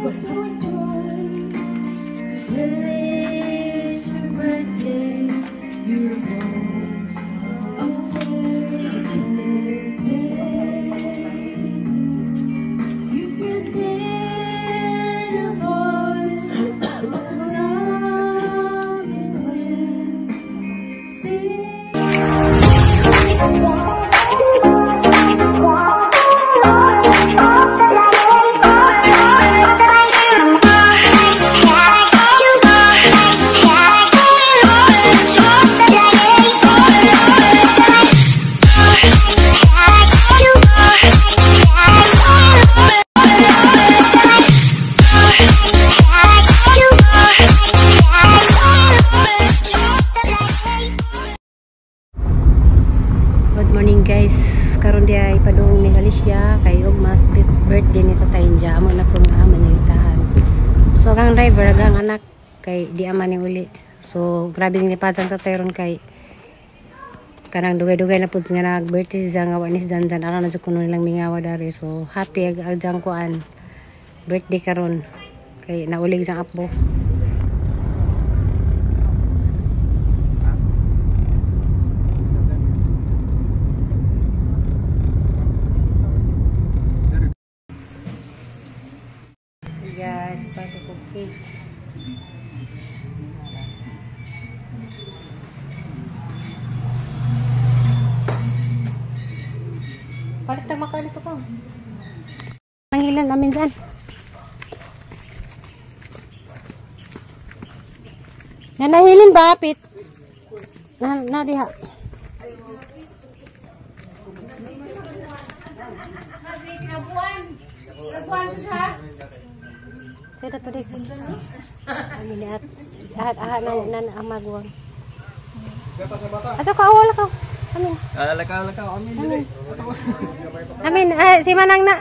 To rejoice. Today is your birthday. Your most awaited day. You can hear the voice of loving friends sing. Good morning, guys. Karon di ay padung ni Alicia kay ugmas birthday ni Tatay Inja. Amo na pong ama nangitahan. So ang driver ang anak kay di ama ni uli. So grabe ni pasang tatay ron kay kanang dugay-dugay na pud nga nag birthday si Zang, wa ni si Dandan ara na jud kuno nilang mingawa dari. So happy ag ag jang kuan birthday karon kay naulig sang apo. Guys, pato ko cake. Palit na makalit ko. Pangilan namin dyan. Nanahilin ba, Pit? Na, na diha. Saya to dik. Amin at ahat ahat na na ang maguwang. Asa ka awal ka? Amin. Alaka alaka amin. Amin. Amin, ah, si Manang na.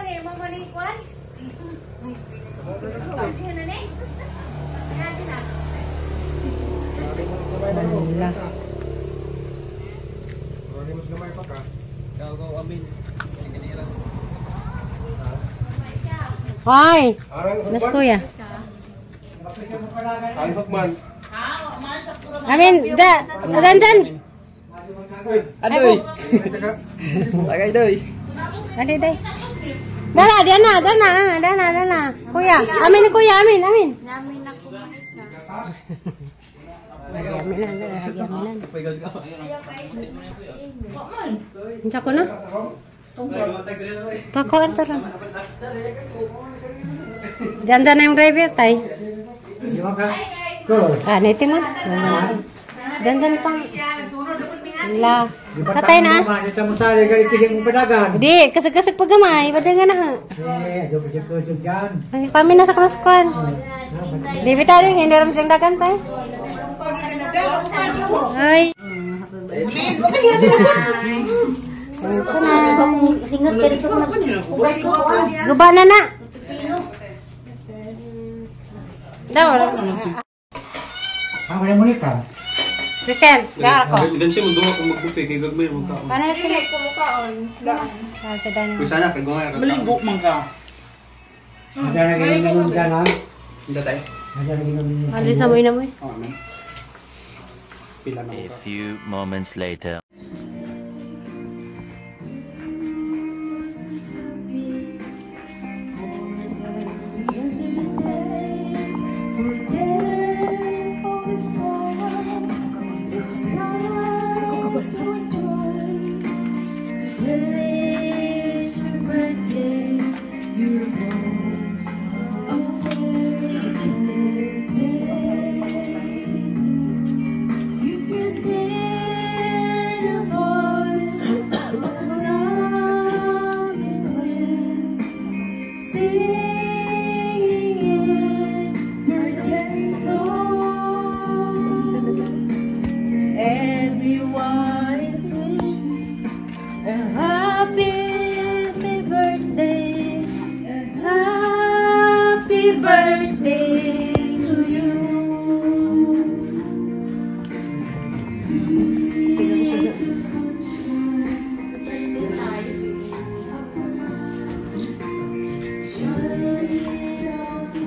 Wala. Kau kau amin. Hoy, nas kuya. Amin, da, dan dan. Adoy. Lagay doy. Dali, day. Dana, dana, dana, dana, dana. Kuya, amin kuya, amin, amin. Amin na, amin na. Unsa ko na? Tako ito ra. Diyan dyan na yung driver, tay. Ah, niti man. Diyan dyan pang. La. Tatay na. Di, kasag-kasag pa gamay. Ba't nga na ha? Ay, kami nasa klaskuan. Di, bitaw din. Hindi rin siyang dagan, tay. Ay. Guba na na. Daw. Ah, wala mo ni ka. Christian, daw ako. Dan siya mundo ako magbuffet kay gagmay mo ka. Paano na sila kumukaon? Ah, sa dano. Kung sana kay gumay ka. Maligo man ka. Ada na ginom dyan ha. Hindi tayo. Ada na ginom. Ano sa mo ina mo? Oh, amen. Pila na A mo ka. few moments later. Yesterday, forget all the sorrows. It's time to rejoice. Today is your birthday. Your most awaited day. You can hear the voice of loving friends singing in birthday song. Everyone is wishing a happy, happy birthday, a happy birthday to you. Jesus, sunshine, shining down to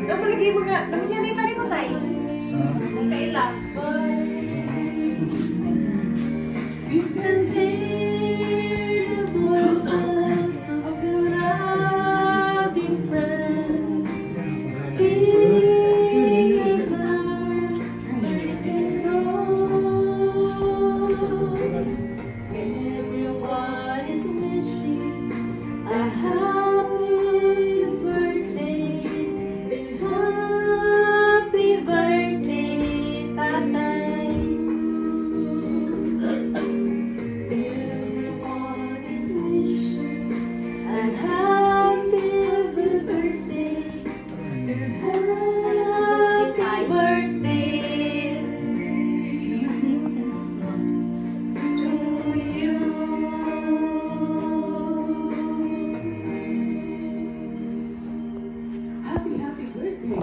Dapat lagi mga nangyari tayo ko tayo. Kailan? You can hear the voices of your loving friends singing their song. Everyone is wishing a happy birthday, happy birthday, Tatay. Everyone is wishing a happy birthday, happy birthday to you. Happy, happy birthday.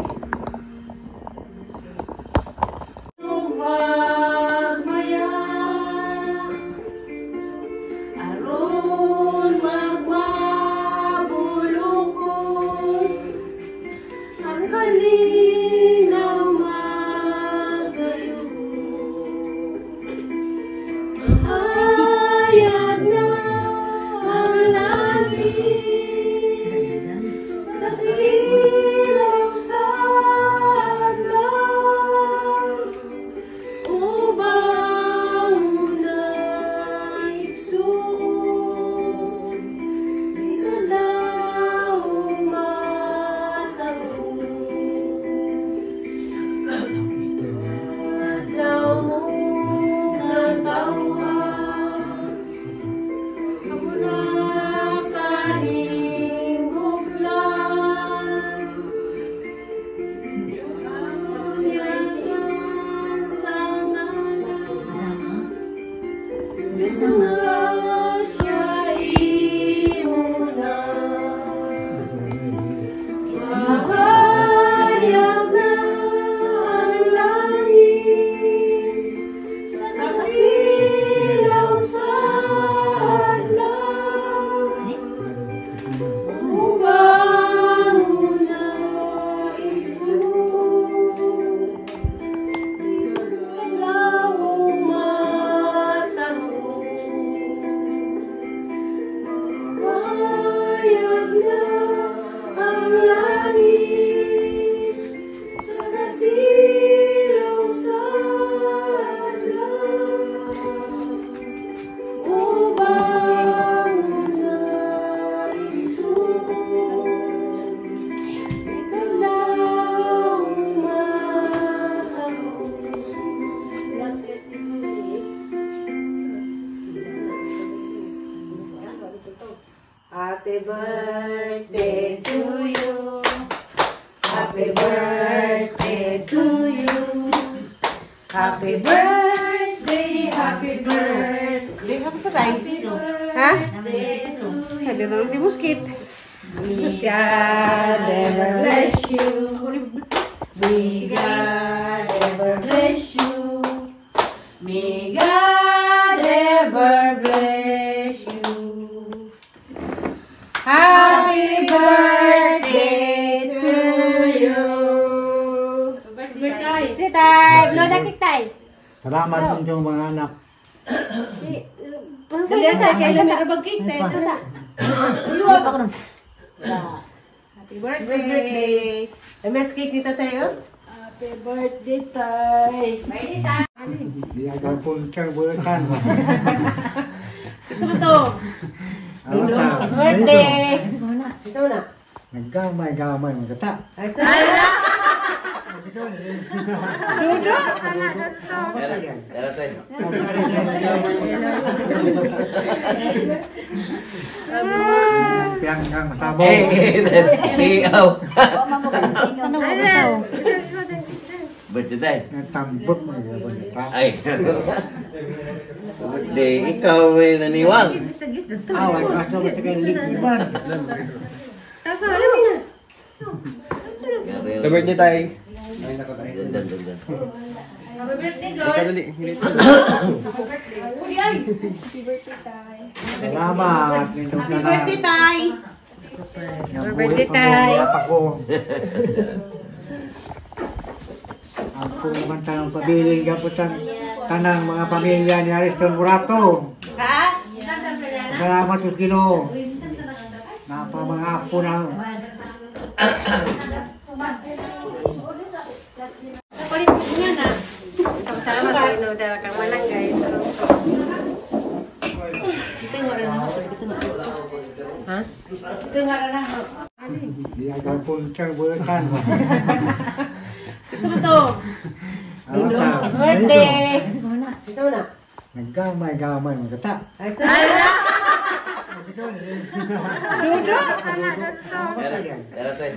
Maya aron magmabulokon ang kalinaw magayon. Mahayag na ang langit sa silaw sa adlaw ubang unay igsuon ikaw matabo adlaw mo sa tawhan amo na kaning huklan. Sa ngalan Diyos nga siya imo na. Mahayag na ang langit sa silaw sa adlaw ubang unay igsuon ikaw matabo. Mahayag na ang langit sa kasilaw sa adlaw ubang unay igsuon ikaw matabo. Happy birthday to you. Happy birthday to you. Happy birthday, happy birthday. Hindi, happy sa tayo. Ha? Hindi na ni Buskit. May God ever bless you. May God ever bless you. May God ever bless you. Happy birthday to you. Birthday. Tay, blow the cake, Tay. Salamat inyong mga anak. Dali sa kailan sa cake, Tay. Sa. Happy birthday. MS cake ni Tatay, oh? Happy birthday, Tay. Di agad pulkang bulan. Gusto mo to? Birthday. Gusto mo na? Naggamay-gamay mga kata. Dudo! Tara tayo. Piyang kang masabong. Eh, aw. Ano? Birthday tayo. Natambot mga kata. Ay. Birthday, ikaw ay naniwang. Away kaso sa kaligiban. Happy birthday tayo. Ay, nako tayo. Dandan, dandan. Happy birthday, Ikaw girl. dali. Salamat. Happy birthday, Tay. Nga Birthday, buhi pa mo, Tay. apa ko. Ang man tanang pabiling gaputan tanang mga pamilya ni Ariston Murato. Ha? Salamat sa Ginoo. Napa mga apo na. Salamat sa Ginoo dara kang mananggay. Ha? Di agal puncang bulan. Sino to? Birthday. Ito na. Naggamay-gamay mga kata. Dudo. Tara, tay.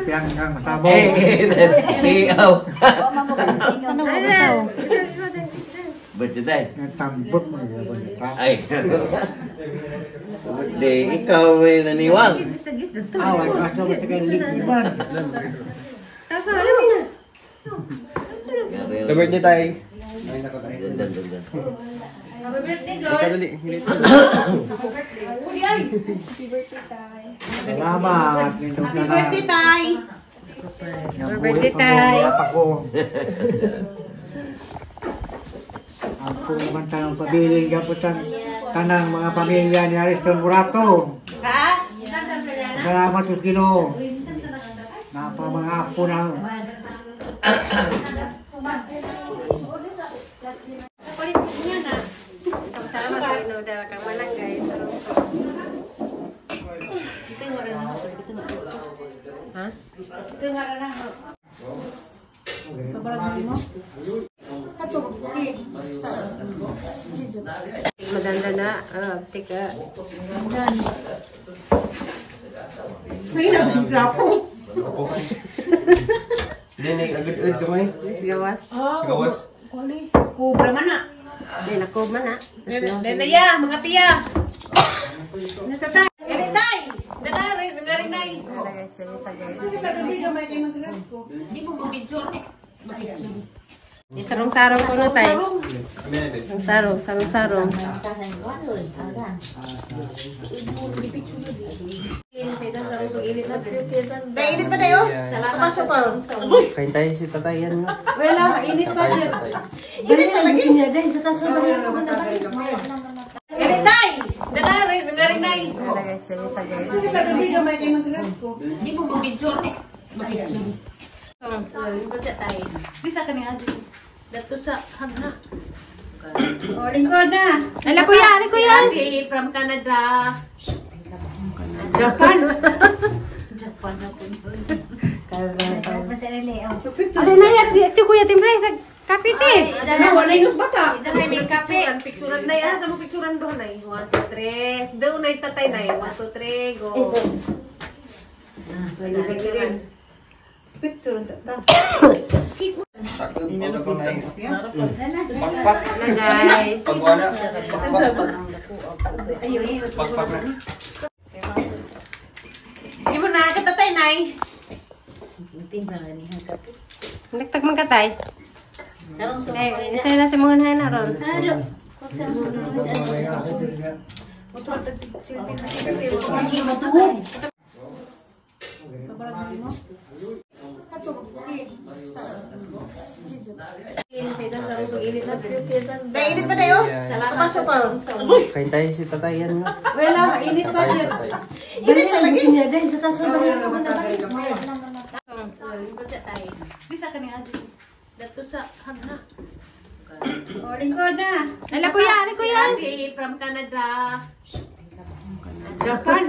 Piyang kang masabong. Eh, aw. Ano? Birthday tay. Tambot mo na ba? Ay. Birthday, ikaw may naniwang. Away kaso basta kay likiban. Happy birthday, tay. Ay, nako, tay. Dandan, dandan. Happy birthday, Joy. Dali, Salamat. Happy birthday, Tay. Happy birthday, Tay. ko. Ang man tanang pabiling gaputan tanang mga pamilya ni Ariston Murato. Ha? Salamat sa Ginoo. Napa mga apo na. Salamat sa Ginoo dara kang mananggay. Ha? Madanda na. Ah, tika. Dili, agad-agad kamay. Gawas. Gawas. Kubra man na. Di na ko man ah. Nenaya, mga piya. Natatay. Nenay. Nanari, nanari nay. Di mo mapicture. Di sarong-sarong ko no tay. Sarong, sarong-sarong. Dahil init pa tayo? Kapasok pa. Kain tayo si tatay yan. Wala, init pa dyan. Init talaga. Init nay. Nanari, nanari nay. Di mo mapicture. Di sa kaniya. Dato sa hagna. O, lingkod na. Ala kuya, ala kuya. Si from Canada. Japan. Ano na yan? Si kuya timbre sa kapite. Wala yung bata. Isa may kape. Picturean na yan. Sa mo picturean doon na. 1, 2, 3. Doon na itatay na. 1, 2, 3. Go. Picturean tata. Sakto, pagka to na Pakpak. Na guys. Pagwala. Pakpak. Pakpak na. Di mo na katatay nay. Nagtag man katay. Ay, isa na sa mga nana ron. Dahil init pa tayo? Kapasok pa. Kain tayo si tatay yan. Wala, init pa dyan. Init talaga. Di sa kaniya. Dato sa hagna. O, lingkod na. Ala kuya, ala kuya. Si from Canada. Japan.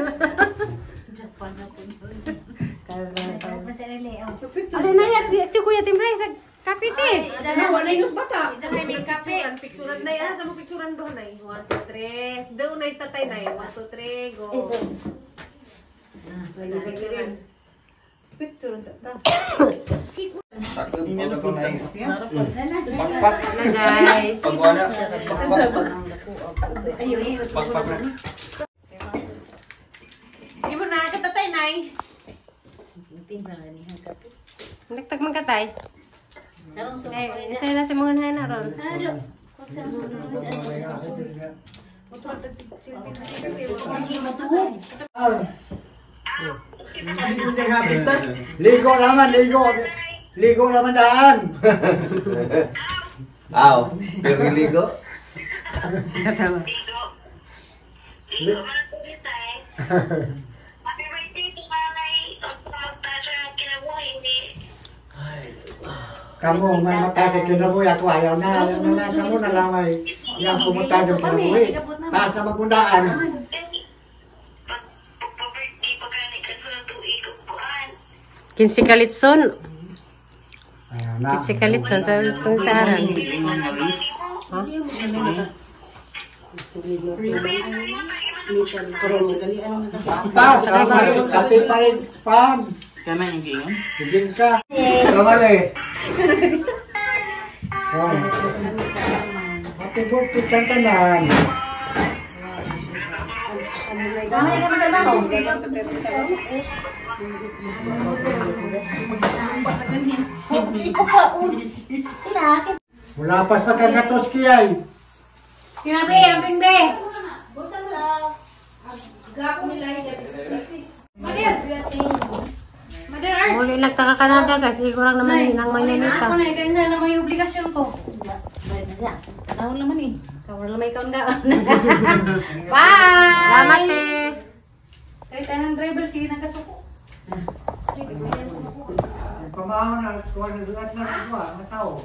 Ano na yan? Si kuya timbre sa kapite. Wala yung bata. Isa may kape. Picturean na yan. Sa mo picturean doon na. 1, 2, 3. Doon na itatay na. 1, 2, 3. Go. Picturean tata. Sakto, pagka to na Pakpak. Na guys. Pagwala. Pakpak. Pakpak na. Di mo na katatay nay. Nagtag man katay. Ay, isa na sa mga nana ron. Ligo naman, ligo. Ligo naman daan. Aw, piriligo. Katawa. Happy birthday to Nanay. Magtaas ng kinabuhi ni Kamu may mata kay kinabuhi ako ayaw na, ayaw na na kamu na lang ay yang pumunta yung kinabuhi. Taas na magundaan. Pag-birthday pa gani ka sa tuig kuan. 15 kalitson. Ayaw na. 15 kalitson sa itong saran. Taas, tama rin, kape pa rin, pam. Tama yung gingon? Higing ka. Tama eh. Oh. Happy birthday, tantanan. Mula pa sa kagatos kiyay. Sinabi, amping be. Muli nagtaka Canada guys. Siguro naman nang manyanita. Ako na, kaya na naman yung obligasyon ko. Tanawon naman eh. Kawar lamay ka nga. Bye! Salamat eh. Kahit anong driver, sige nagkasuko. Pamahon na, kuha na dulat na kuha, na tao.